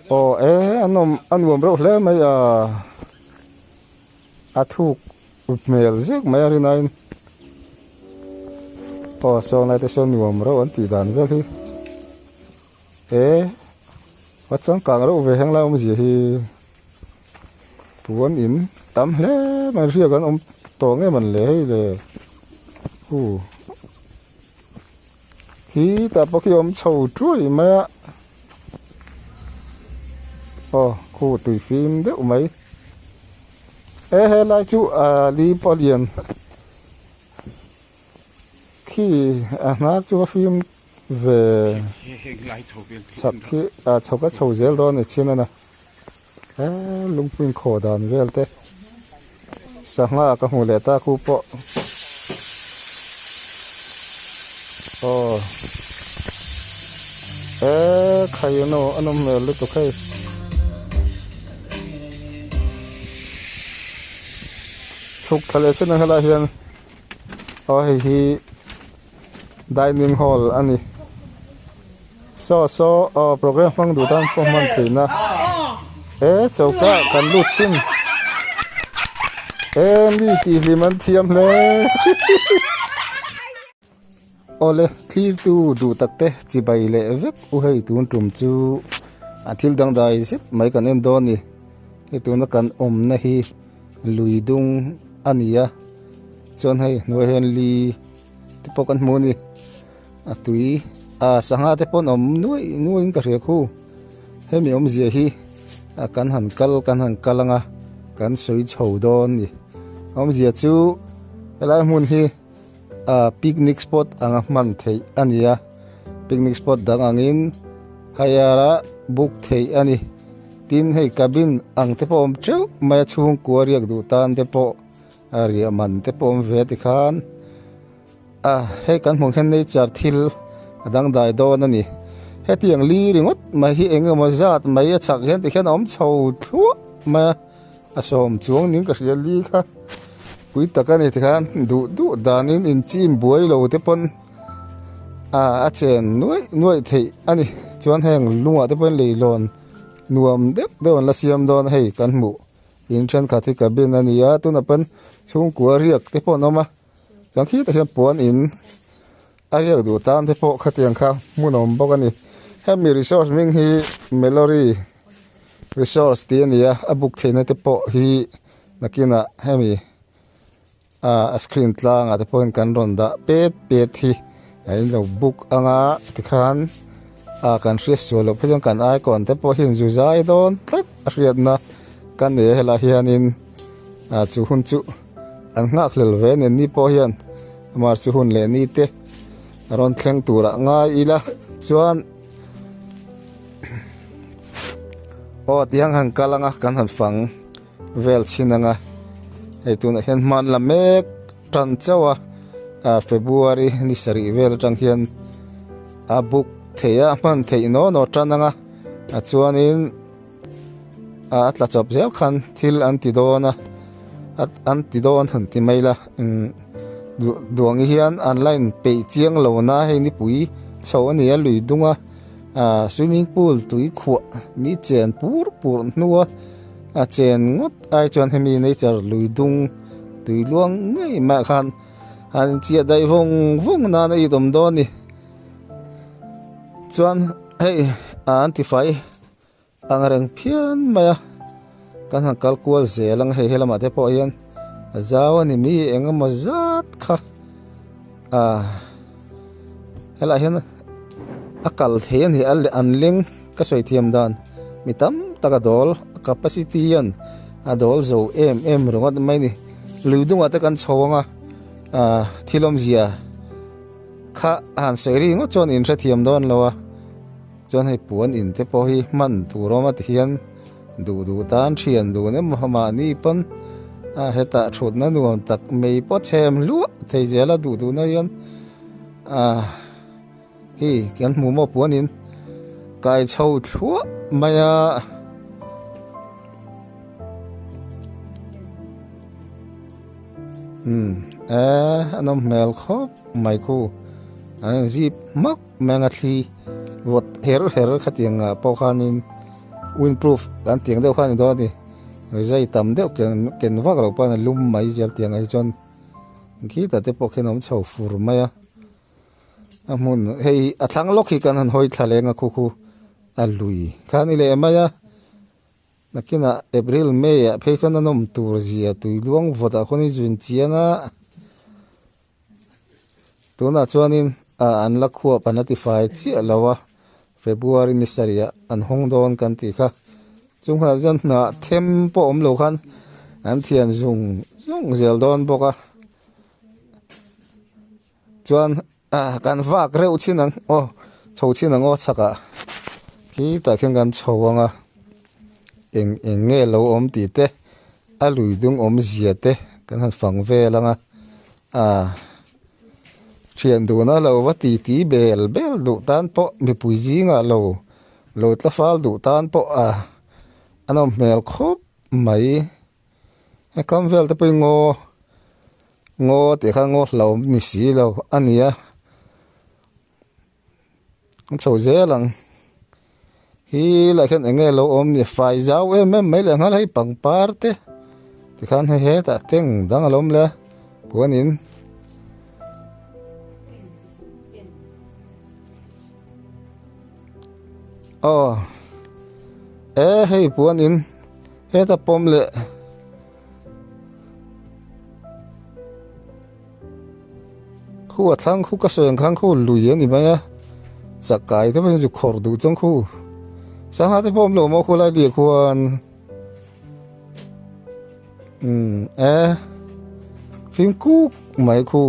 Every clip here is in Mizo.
Aw e a nawm a nuam reuh hle mai a a thuk hmel zek mai a rinaiin aw sawn lai te sawn nuam reuh an tih dan vel hi e a changkang reuh ve heng lai awmzia hi puan in tam hle mai hriak an awm tawh ngei man le hei le hu. Hi tah pawh khi a awm chho thuai mai a aw khu tui fim deuh mai e helai chu ah li pawh a lian khi a hnar chu a fim ve chak khi ah chhawk a chho zel dawn a ni chin a na he lungpui inkhawh dan vel te sangha ka hmu leh ta khu pawh aw e khai a a nawm hmel lutuk hei chhuk thla leh chin ang helaiah hian aw hei hi dining hall a ni saw saw aw program hmang duh tan pawh hman theihna he choka kan lut chhin he mi tih hlim an thiam hle awle thlir tu duh tak te chibai leh vek u hei tun tum chu a thil dangdai zet mai kan en dawn a ni hei tuna kan awmna hi lui dung a ni a chuan hei hnuaiah hian li te pawh kan hmu a ni a tui a sangha te pawh an awm nuai nuai in ka hria khu hemi awmzia hi a kan han kal kan han kal anga kan sawi chho dawn a ni awmzia chu helai hmun hi a picnic spot anga hman theih a ni a picnic spot dang angin hire a book theih a ni tin hei cabin ang te pawh a awm teuh mai a chhungkua riak duh tan te pawh. A riah man te pawh awm ve tikhan a hei kan hmuh hian nature thil a dangdai dawn a ni hetiang li ringawt mai hi eng emaw zat mai a chak hian tikhian a awm chho thluah mai a a sawm chuang ning ka hria li kha pui tak a ni tikhan duh duh danin inchim buai lo te pawn a a chen nuaih nuaih theih a ni chuan heng lungah te pawhin leilawn nuam deuh deuh an la siam dawn a hei kan hmuh. In thenkhat hi cabin a ni a tunah pawn chhungkua riak te pawh an awm a chuan khitah hian puan in a riak duh tan te pawh khatiang kha hmun a awm bawk a ni hemi resource hming hi melory resource tih a ni a a book theihna te pawh hi nakinah hemi. Ah a screen tlangah te pawhin kan rawn dah pet pet hi a in lo book anga tikhan ah kan hriat sual loh phei chuan kan icon te pawh hi an zu zai dawn tlat a hriatna ka nei a helaiah hianin ah chu hun chu an nghak hlel ve a ni ni pawh hian amah chu hun leh ni te a rawn thleng turah ngai ila chuan aw tiang han kal anga kan han fang. Vel chhin anga hei tunah hian hman la mek tan chauh a ah February ni sarih vel atang hian a book theih a hman theih naw naw tan anga a chuanin a tla chawp zel khan thil an ti dawn a an ti dawn han ti mai la umm duang hian an la in peih chiang lo na hei nipui chho a ni a lui dung a ah swimming pool tui khuah ni chen pur pur hnua. A chen ngawt ai chuan hemi nature lui dung tui luang ngei mah khan han inchiah daih vawng vawng nan a it awm dawn a ni chuan hei an tifai ang reng phian mai a kan han kal kual zel ang hei helamah te pawh hian a zau a ni mi eng emaw zat kha ah helaiah hian a kal thei a ni a an leng ka sawi thiam dan mi tam tak a dawl a capacity hian a dawl zo em em ringawt mai a ni lui dungah te kan chho ang a ah thil awmzia kha a han sawi ri ngawt chuan in hrethiam dawn lo a chuan hei puan in te pawh hi hman tur awm a ti hian duh duh tan thian dun emaw mahni pawn a hetah thutna nuam tak mai pawh chhem hluah thei zel a duh duhna hian ah. Hei kan hmu maw puanin kai chho thluah mai a. Umm e a nawm hmel khawp mai khu an in zip hmak mai anga thli vawt her her khatiang ah pawh khanin. Windproof kan tih ang deuh kha a ni dawn a ni. Rizai tam deuh ken ken vak loh pawn a lum mai zel tiang ah hi chuan khitah te pawh khian a awm chho fur mai a. A hmun hei a thlang lawk hi kan han hawi thla leng a khu khu a lui kha a ni leh mai a. Nakinah April May ah phei chuan a nawm tur zia tui luang vawt ah khawn i zun chiang a. Tunah chuanin ah an la khuap an la tifai chiah lo a February ni sarih ah an hawng dawn kan tih kha chung hunah chuan hnah them pawh awm lo khan an thian zung zung zel dawn bawk a chuan ah kan vak reuh chin ang aw chho chin ang aw chhakah khitah khian kan chho ang a eng eng nge lo awm tih te a lui dung awmzia te kan han fang vel ang a ah thian duna lo va ti ti bel bel duh tan pawh mipui zingah lo lo tla fal duh tan pawh ah a nawm hmel khawp mai he kam vel te pawh hi ngaw ngaw tih kha ngaw hlauhawm ni si lo a ni a. An chho zel ang hi lah hian eng nge lo awm ni fai zau em em mai leh nghal hei pangpar te tikhan hei hetah teng dang a lo awm leh a puanin aw e hei puanin heta pawm leh. Khu a thlang khu ka sawi ang khan khu lui a ni mai a chakai te pawh chu khawrh duh chuan khu sangha te pawh awm lo maw khu lai liah khuan umm e fim kuk mai khu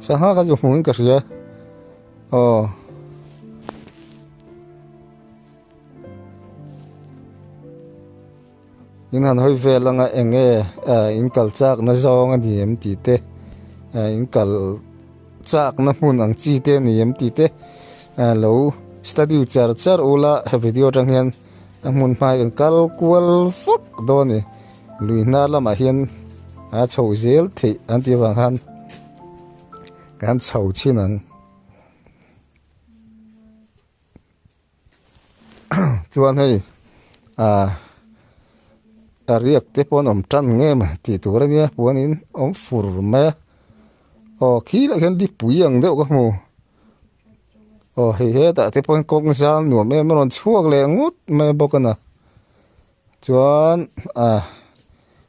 sangha kha chu hmuh in ka hria aw. In han hawi vel anga eng nge eh in kal chak na zawng a ni em tih te eh in kal chak na hmun ang chi te a ni em tih te eh lo study char char ula he video atang hian a hmun hmai kan kal kual vak dawn a ni lui hnar lamah hian a chho zel theih an tih avang khan kan chho chin ang. Chuan hei ah a riak te pawh an awm tan nge maw tih tur a nia puanin awm fur mai a aw khi lah hian lipui ang deuh ka hmu aw hei hetah te pawh kawng zal nuam em a rawn chhuak leh ngawt mai bawk a na chuan ah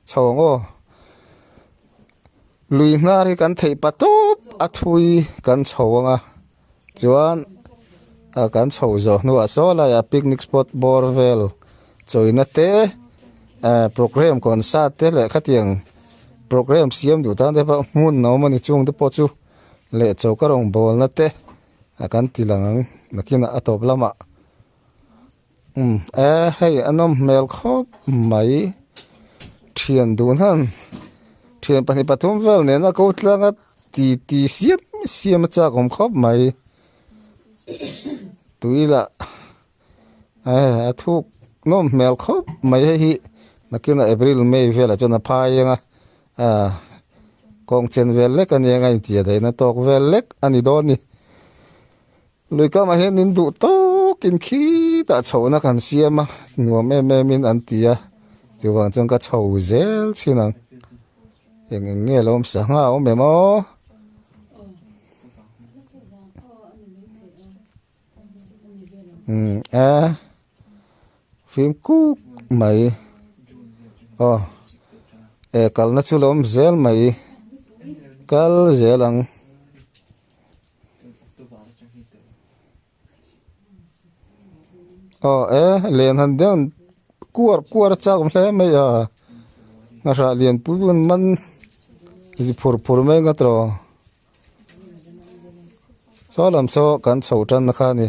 chho ang aw lui hnar hi kan theih pa tawp a thui kan chho ang a. Chuan ah kan chho zawh hnuah saw laiah picnic spot bawr vel chawina te ah program concert te leh khatiang program siam duh tan te pawh hmun a awm a ni chung te pawh chu leh choka rawngbawlna te ah kan ti lang ang nakinah a tawp lamah umm e hei a nawm hmel khawp mai thian dun han thian pahnih pathum vel nena ko tlanga ti ti siam siam a chak awm khawp mai tui lah e a thuk nawm hmel khawp mai hei hi nakinah april may velah chuan a phai ang a ah kawng chen vel lek a nia a inchia daihna tawk vel lek a ni dawn a ni. Lui kamah hian in duh tawkin khitah chhohna kan siam a nuam em em in an ti a chuvang chuan ka chho zel thin ang eng eng nge lo awm sangha a awm em aw. Umm e fim kuk mai aw e kalna chu lo awm zel mai kal zel ang. Aw e len han deuh an kuar kuar a chak awm hle mai a nghahrah lian pui pui an man zi phur phur mai ang a tawh saw lam saw kan chho tan na kha a ni.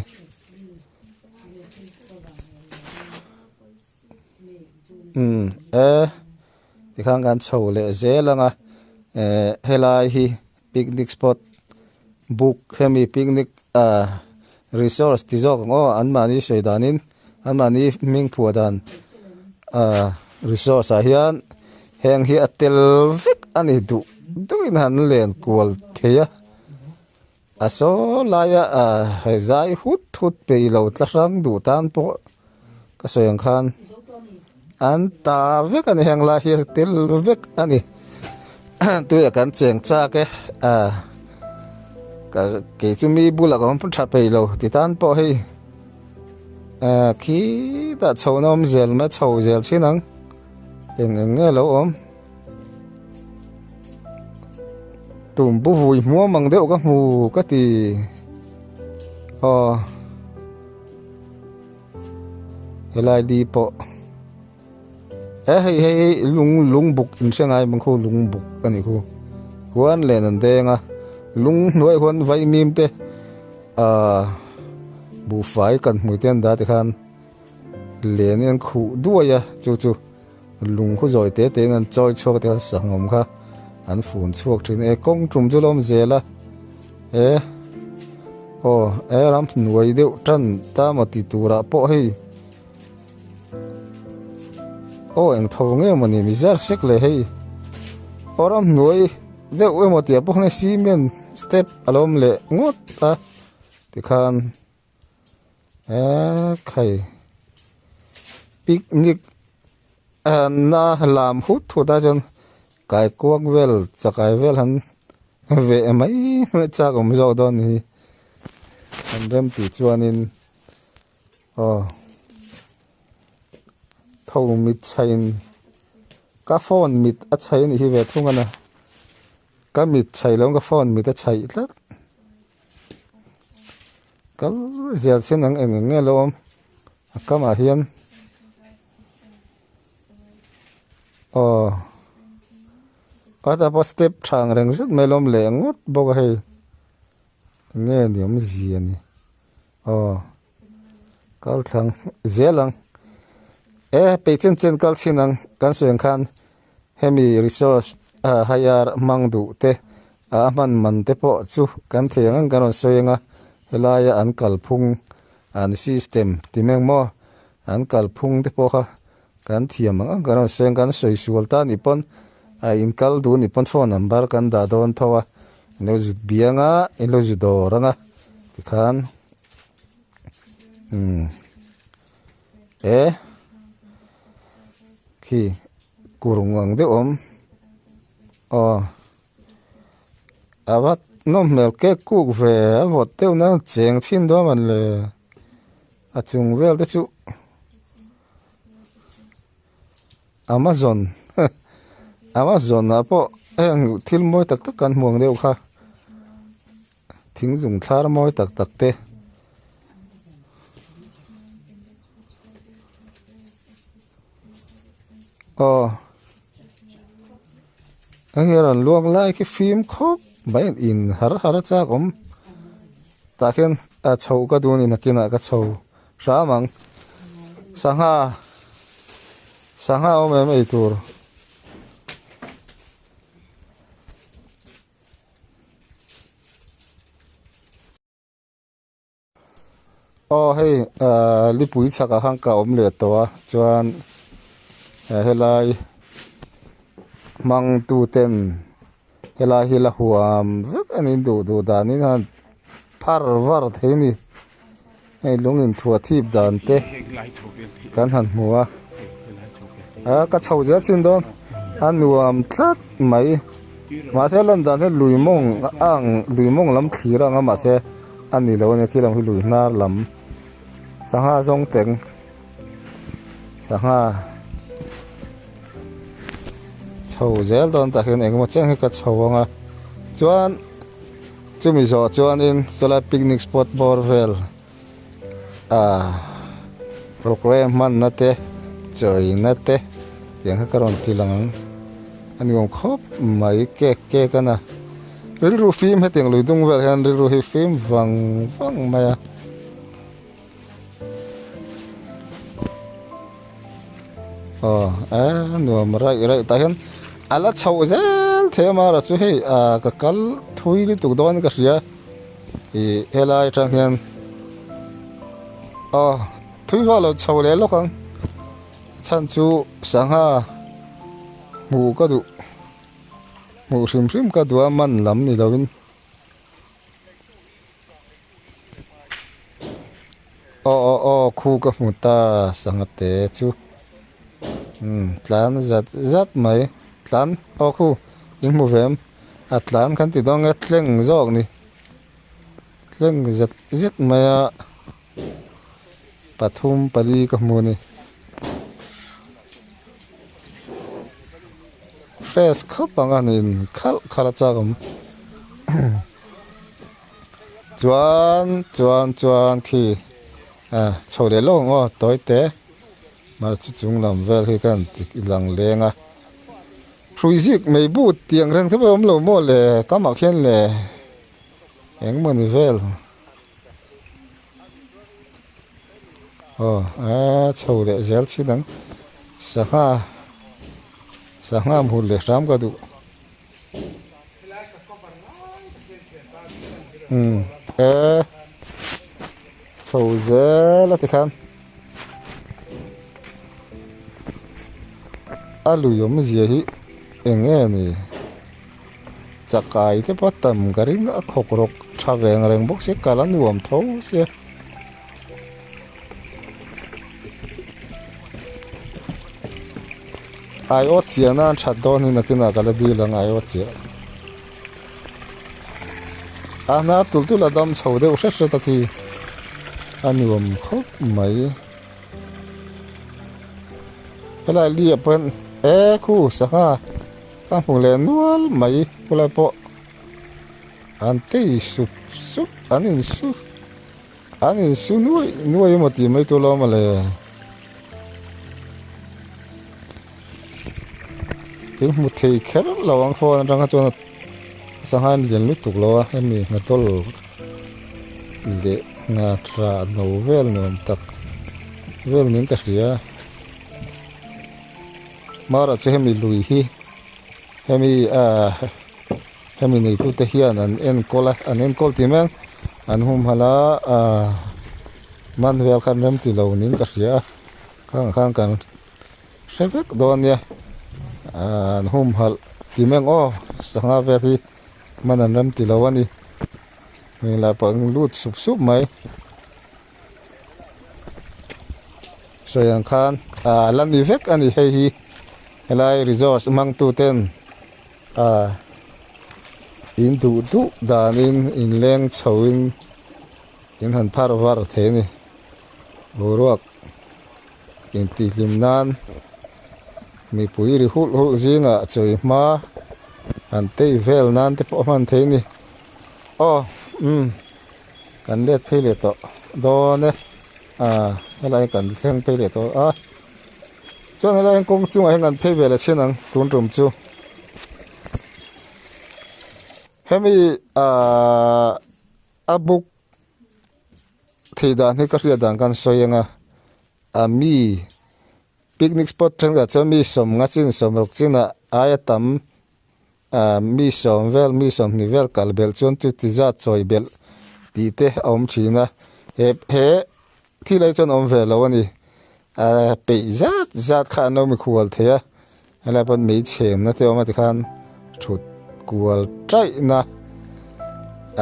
Umm e tikhan kan chho leh zel ang a eh helai hi picnic spot book hemi picnic ah resource ti zawk ang aw anmahni sawi danin anmahni hming phuah dan ah resource ah hian heng hi a tel vek a ni duh duhin han len kual thei a. A saw laia ah zai hut hut peih lo tla hrang duh tan pawh Ka sawi ang khan an ta vek a ni heng lai hi tel vek a ni tuiah kan cheng chak e ah ka kei chu mi bulah ka awm tha peih lo ti tan pawh hei ah khitah chho na awm zel mai chho zel chin ang eng eng nge lo awm tum bu vui hmuam ang deuh ka hmu ka ti aw. Helai li pawh he hei hei lung lung buk in hre ngai bang khu lung buk a nih khu khuan len an deng a lung hnuai khuan vaimim te ahh buhfai kan hmui te an dah ti khan len in an khuh duai a chu chu lung khu zawi te te in an chawi chhuak te khan sangawm kha an fun chhuak thin e kawng tum chu lawm zel a e aw e ram hnuai deuh tan ta maw ti turah pawh hei aw eng tho nge maw ni mi zar sek le hei aw ram hnuai deuh emaw tih ah pawh hian cement step a lo awm leh ngawt a tikhan. Eee khai picnic na lam hut hut a chuan kaikuang vel chakai vel han veh mai mai chak awm zawk dawn a ni an rem tih chuanin aw tho mit chhain ka phone mit a chhaih a nih hi ve thung a na ka mit chhaih loh ka phone mit a chhaih tlat. Kal zel sin ang eng eng nge lo awm a kamah hian aw a ta pawh step tha ang reng zet mai lo awm leh ngawt bawk a hei eng nge ni awmzia ni aw kal thlang zel ang e peih chen chen kal chhin ang kan sawi ang khan hemi resource hire hmang duh te a hman man te pawh chu kan thei ang ang kan rawn sawi ang a helaia an kalphung an system ti meng maw an kalphung te pawh kha kan thiam ang ang kan rawn sawi ang kan sawi sual ta anih pawn a in kal duh anih pawn phone number kan dah dawn tho a in lo zut biang a in lo zu dawr ang a tikhan umm e khi kurung ang deuh awm aw. A va nawm hmel kek kuk ve a vawt deuh na cheng chhin dawn a le a chung vel te chu amazon amazon ah pawh heng thil mawi tak tak kan hmu ang deuh kha thing zung thlar mawi tak tak te. Aw hei hian an luang lai khi fim khawp mai a in har har a chak awm tah khian a chho ka duh a ni nakinah ka chho hram ang sangha sangha awm em ei tur. Aw hei ahh lipui chhakah khan ka awm leh tawh a chuan helai hmang tu ten helai hi la huam vek a ni duh duh danin a phar var thei a ni hei lung inthuah thip dan te kan han hmu a ah ka chho zel chin dawn a nuam tlat mai mahse lan dan hi lui mawng a ang lui mawng lam thlir a ang a mahse. A ni lo a nia khi lam hi lui hnar lam sangha zawng teng sangha chho zel dawn tah hian engemaw chiang hi ka chho ang a chuan chumi zawh chuanin chulai picnic spot bawr vel ah programme hmanna te chawina te tiang kha ka rawn ti lang ang a ni awm khawp mai cake cake a na. Rilru fim hetiang lui dung vel hian rilru hi fim vang vang mai a. Aw e nuam raih raih tah hian a la chhoh zel thei a mara chu hei ah ka kal thui lutuk dawn ka hria ih helai atang hian aw thui vak lo chho leh lawk ang chhan chu sangha hmuh ka duh. Hmuh hrim hrim ka duh a man lam ni lovin aw aw aw. Khu ka hmu ta sangha te chu umm tlan zat zat mai tlan aw khu in hmu ve em a tlan khan ti dawn nge tleng zawk ni tleng zat zet mai a pathum pali ka hmu a ni fresh khawp ang a niin khalh khalh a chak awm. Chuan chuan chuan khi ah chho leh lawk ang aw tawi te mahse chu chung lam vel hi khan lang leng a hrui zik mai but tih ang reng te pawh a awm lo maw le kamah khian le engemaw ni vel aw ah chho leh zel chin ang sangha sangha hmuh leh hram ka duh. Umm e chho zel a tikhan a lui awmzia hi eng nge ni chakai te pawh tam ka ring a khawk rawk tha ve ang reng bawk sia kal a nuam tho sia. Aiawt chiah nan that dawn hi nakinah ka la dil ang aiawt chiah. A hnar tul tul a dam chho deuh hret hret a khi a nuam khawp mai. Helai li ah pawh hian e khu sangha ka hmu leh nual mai khulai pawh an tei sup sup an insu an insu nuai nuai emaw tih mai tur lawm mawle. In hmu thei kher lo ang phone atanga chuan sangha in lian lutuk lo a hemi nghatawl leh ngha no vel nuam tak vel niin ka hria mara chu hemi lui hi hemi ah hemi neitute hian an enkawl a an enkawl tih mai ang an humhalh a ah man vel khan rem ti lo niin ka hria a khangah khan kan hre vek dawn nia ah an humhalh tih mai ang aw sangha vel hi man an rem ti lo a ni heng lah pawh an lut sup sup mai sawi ang khan ah la ni vek a ni hei hi helai resort hmang tu ten ah in duh duh danin inleng chho in in han phar var thei a ni boruak intihhlim nan mipui ri hulh hulh zingah chawi hma han tei vel nan te pawh a hman thei a ni aw umm kan let phei leh tawh dawn e ah helai kan thleng phei leh tawh a chuan helai kawng chungah hian kan phei ve leh thin ang tun tum chu hemi ahh a buk Thei dan hi ka hriat dan khan sawi ang a, a mi picnic spot thenkhat chuan mi sawmnga chin sawmruk chinah aia tam ah mi sawm vel mi sawmhnih vel kal belh chuan chu ti zat chawi belh tih te a awm thin a, he he thil ai chuan awm ve lo a ni, ah peih zat zat kha an lo mikhual thei a, helai pawn meichhemna te a awm a tikhan thut kual taih na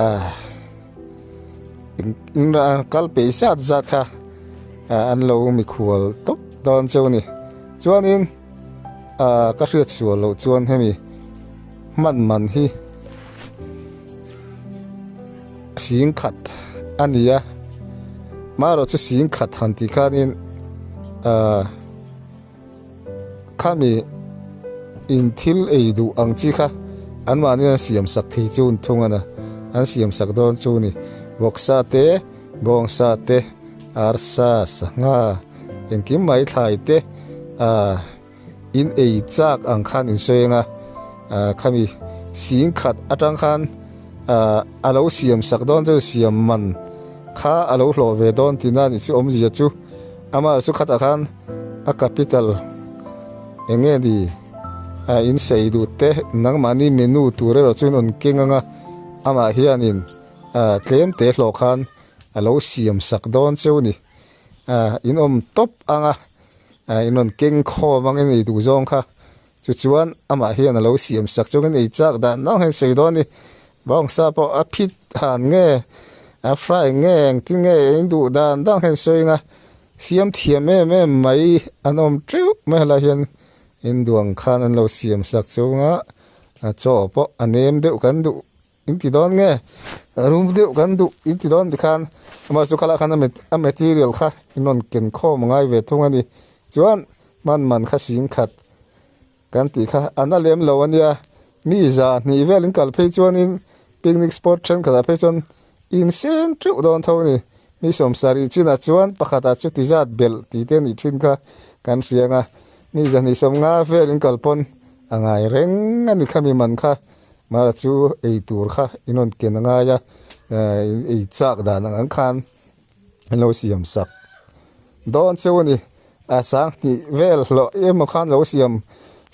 ah kal peih zat zat kha ah an lo mikhual tawp dawn cheu a ni chuanin ah ka hriat sual loh chuan hemi hman man hi singkhat a ni a marawh chu singkhat han tih khanin ah. Khami in thil ei duh ang chi kha anmahni an siam sak thei chu an thung a na, an siam sak dawn chu ni. Vawksa te, bawngsa te, arsa, sangha engkim mai thlai te ah in ei chak ang khan in sawi ang a, ah khami sing khat atang khan ah a lo siam sak dawn chu siam man kha a lo hlawh ve dawn tihna a nih chu awmzia chu amah chu khatah khan. A capital eng nge ni a in sei duh te nangmahni menu tur erawh chuan rawn keng ang a amah hianin ah tlem te hlawh khan a lo siam sak dawn cheu a ni ah in awm tawp ang a ah in rawn keng khawm ang in ei duh zawng kha chu chuan amah hian a lo siam sak chuan in ei chak dan ang hian sawi dawn a ni bawngsa pawh a phit han nge a fry nge engtin nge in duh dan dan hian sawi ang a. Siam thiam em em mai an awm teuh mai helai hian induang khan an lo siam sak chunga a chaw pawh a nem deuh kan duh in ti dawn nge a rum deuh kan duh in ti dawn tikhan amah chu khalai khan a material kha in rawn ken khawm a ngai ve thung a ni chuan hman man kha sing khat Kan tih kha a na lem lo a nia, mi 200 vel in kal phei chuanin picnic spot thenkhatah phei chuan in seng teuh dawn tho a ni. Mi 70 chinah chuan pakhatah chu ti zat belh tih te a nih thin kha kan hria ang a, mi 250 vel in kal pawn a ngai reng a ni kha mi man kha mara chu ei tur kha in rawn ken a ngai a, in ei chak dan ang ang khan an lo siam sak dawn cheu a ni. A 2000 vel hlawh emaw khan lo siam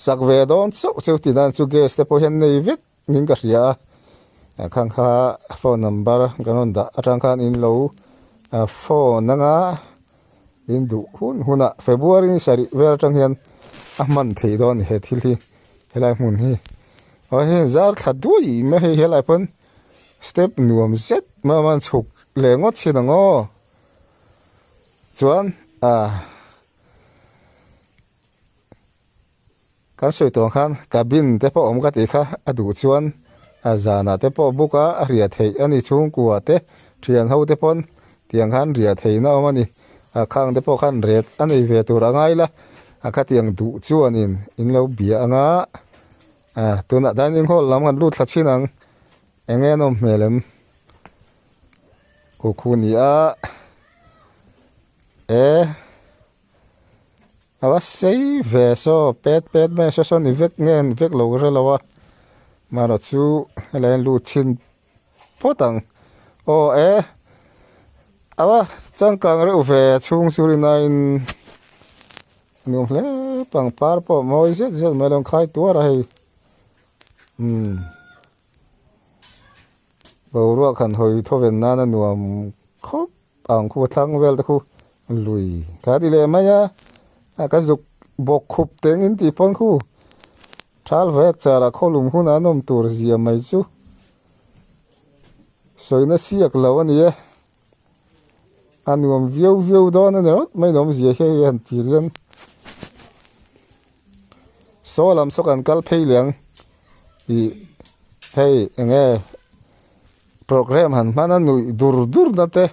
sak ve dawn chauh cheu tih nan chu gas te pawh hian nei vek niin ka hria a. Ah khang kha phone number kan rawn dah atang khan in lo phone anga in duh hun hunah February ni sarih vel atang hian a hman theih dawn a ni he thil hi helai hmun hi. Aw hei zar thla duai mai hei helai pawn Step nuam zet mai a chhuk leh ngawt chin ang aw chuan ah kan sawi tawh ang khan cabin te pawh awm ka tih kha a duh chuan a zanah te pawh book a a riah theih a ni chhungkua te thian ho te pawn tiang khan riah theihna a awm a ni a khang te pawh khan ret a nei ve tur a ngai la a khatiang duh chuanin in lo bia anga. Ah tunah dining hall lam kan lut thla chhin ang eng nge an awm hmel em khu khu ni a e a va sei ve saw pet pet mai saw saw ni vek nge ni vek lo ka hre lo a marawh chu helai an lut chhin phawt ang aw e a va changkang reuh ve chhung chu rinaiin. Nuam hle pangpar pawh mawi zet zet mai lo khai tuar a hei umm boruak han hawi thawven nana nuam khawp ang khu thlang vel te khu lui kha ti leh mai a a ka zuk bawk khup teng in tih pawn khu thal vek char ah khawlum hun an awm tur zia mai chu sawina siak lo a ni e. A nuam viau viau dawn a ni rawt mai nuam zia hi hei han tir hian saw lam saw kan kal phei leh ang ih hei eng nge program han hman a nuih dur dur na te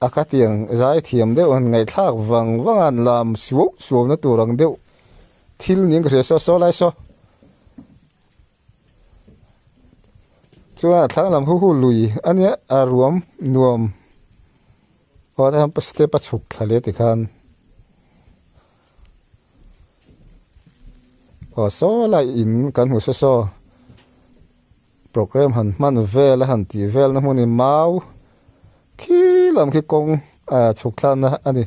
a khatiang zai thiam deuh han ngaihthlak vang vang a an lam suau suau na tur ang deuh thil niin ka hria saw saw lai saw. Chuan a thlang lam hu hu lui a nia a ruam nuam aw tah hian step a chhuk thla leh tikhan aw saw lai in kan hmu saw saw program han hman vel a han tih vel na hmun in mau khi lam khi kawng ah chhuk thlakna a ni.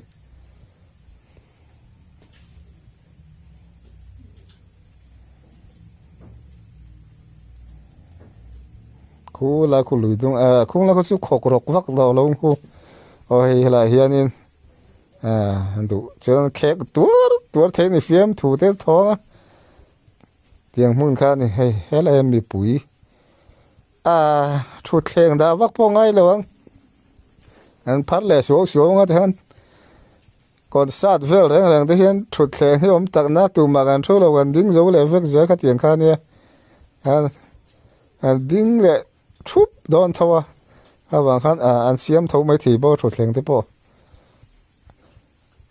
Khu lai khu lui dung eh khung lai khu chu khawk rawk vak lo lo khu aw hei helaiah hianin ah duh chuan khek tuar tuar thei a ni fiamthu te thawng a tiang hmun kha a ni hei helai hian mipui ah thutthleng dah vak pawh a ngai lo ang an phar leh suau suau ang a tikhan. Concert vel reng reng te hian thutthleng hi awm tak na tumah kan thu lo kan ding zo leh vek zel kha tiang kha ania an an ding leh thup dawn tho a avang khan ah an siam tho mai thei bawk a thutthleng te pawh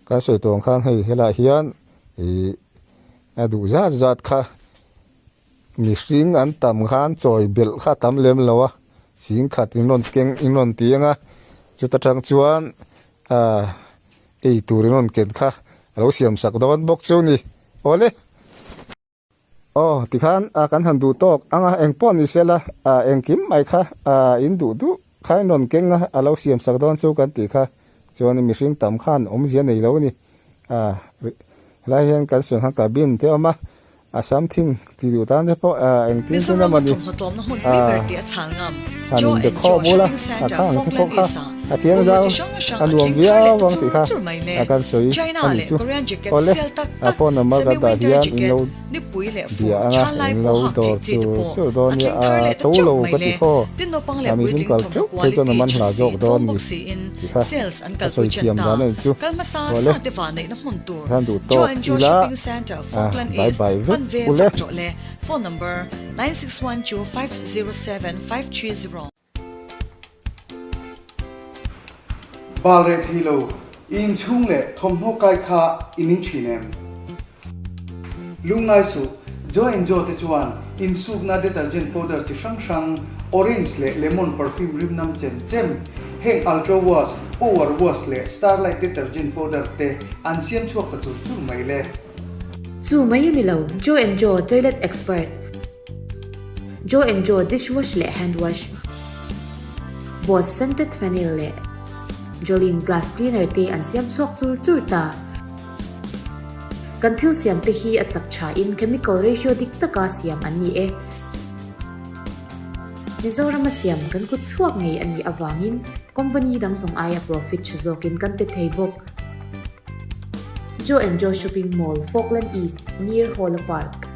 kan sawi tawh ang khan hei helaiah hian ih a duh zat zat kha mihring an tam khan chawi belh kha a tam lem lo a zingkhat in rawn keng in rawn ti ang a chuta tang chuan. Ah ei tur in rawn ken kha a lo siam sak dawn bawk chu ni awle. Aw tikhan ah kan han duh tawk ang a eng pawh ni sela ah engkim mai kha ah in duh duh kha in rawn keng a a lo siam sak dawn chu kan tih kha chuan mihring tam khan awmzia nei lo a ni ah helai hian kan sawi khan cabin te a awm a. A something ti duh tan te pawh engtin tin Mizoram emawni thawmhnaw tlawmna hmun pui ber tih a chhal ngam. han Joe inbe and khawm Joe ula Shopping a Centre, khang te Falkland pawh kha East-ah A thiang Bungraw zau chi hrang hrang a a nuam thleng thar leh viau ta ang chur tih kha chur mai le. a kan sawi China a nih leh chu. Korean jacket Awle, sial tak a tak, phone number kan dah semi-winter hian in jacket, lo nipui leh bia fur, anga than lai in lo pawh hak dawr theih chi te chur pawh chur dawn a nia thleng thar a leh ta to teuh lo mai ka ti le. khaw. Tin naupang leh A mihring puitling kal thawmhnaw teuh phei chuan a quality man tha hla si, zawk dawn tlawm ni bawk siin tih kha sales an a kalpui sawi ṭan thiam ta. dan a nih chu. Kal hmasa Awle, sa te vah neihna hmun tur khan duh Joe tawk and Joe ila Shopping Centre, a Falkland bye East, bye vek hman ve ule. vak rawh le. Phone number, 9612 507 530. Bal reh thei lo, i inchhung leh thawmhnaw kai kha i ning thin em? Lungngai suh, Joe and Joe te chuan insukna detergent powder chi hrang hrang, orange leh lemon perfume rim nam chem chem, heng Ultra Wash, Power Wash leh Starlight detergent powder te an siam chhuak ta chur chur mai le. Chu mai a ni lo, Joe and Joe toilet expert, Joe and Joe dishwash leh hand wash, Boss scented phenyl leh Jolene glass cleaner te an siam chhuak chur chur ta. Kan thil siam te hi a chak tha in chemical ratio dik taka siam an ni e. Mizorama siam kan kut chhuak ngei a nih avangin company dang zawng aia profit tha zawkin kan pe thei bawk. Joe and Joe Shopping Mall, Falkland East, near Hawla Park.